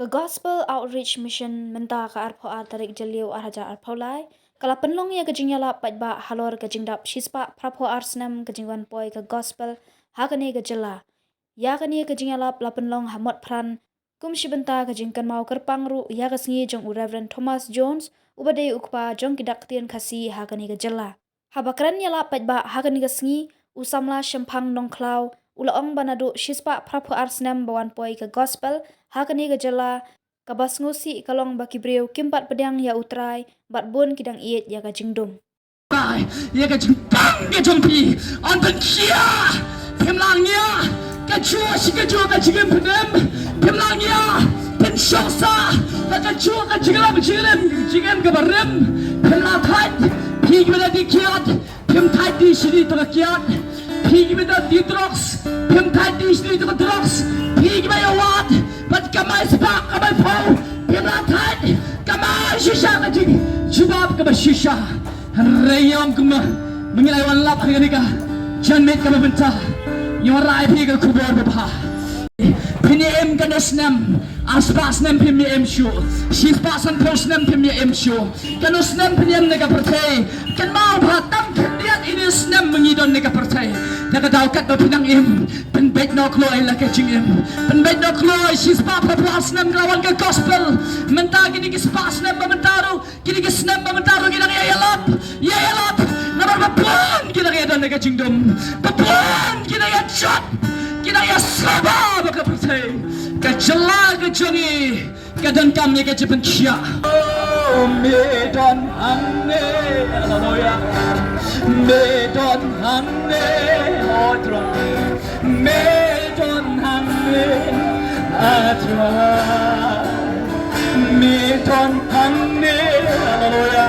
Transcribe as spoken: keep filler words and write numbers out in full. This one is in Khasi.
Ka Gospel Outreach Mission mynta ka arphew ar tarik Jylliew ar hajar arphew lai ka la pynlong ïa ka jingïalap paidbah halor ka jingdap shispah phraphew ar snem ka jingwan poi ka Gospel ha kane ka jylla. Ïa kane ka jingïalap la pynlong ha Motphran kum shi bynta ka jingkynmaw kyrpang ruh ïa ka sngi jong u Reverend Thomas Jones uba dei u kpa jong ki dak ktien Khasi ha kane ka jylla. Haba kren ïalap paidbah ha kane ka sngi, u samla Shemphang Nongkhlaw u la ong ba naduh shispah phraphew ar snem ba wan poi ka Gospel ha kane ka jylla, kaba sngewsih ka long ba ki briew kim pat pdiang ïa U Trai bad bun ki dang ïeit ïa ka jingdum. Ïa ka jingpang ka jong phi, yn pynkhiah. Phim lah ngiah kajuh shi kajuh ka jingim phin im. Phim lah ngiah phin shong sah ha kajuh ka jingim, jingim, jingim kaba rim. Phim lah thait, phi kiba da die kiad, phim thait die shi die tang ka kiad. Phi kiba da die drugs, phim thait die shi die tang ka drugs. Phi kiba ïa wad bad kamai spah kamai phew, phim lah thait, kamai shisha ka jingjubab kaba shisha. Hynrei ïa ong kumno, ma ngi la wan lap ha kane ka janmiet kaba mynta, ngi wanrah ïa phi ka khubor babha. Phin ïa im katno snem? Arspah snem phim ïa im shuh. Shispah sanphew snem phim ïa im shuh. Katno snem phin ïa im na ka pyrthei? Kynmaw bha, tang khyndiat ine snem ma ngi don na ka pyrthei. Na ka daw katba phi nang im, pynbeit noh kloi la ka jingim. Pynbeit noh kloi, shispah phraphew ar snem ka la wan ka Gospel. Mynta kine ki spah snem ba mynta ruh, kine ki snem ba mynta ruh ngi dang ïa ïalap, ïa ïalap. Namar ba bun ki dang ïa don na ka jingdum, ba bun ki dang ïa jot, ki dang ïa sngewbha ba ka pyrthei, ka jylla ka jong ngi ka donkam ïa ka jingpynkhiah. Oh, me don hangne, haleluya. Me don hangne, oh Trai. Me don hangne, ah Trai. Me don hangne, haleluya.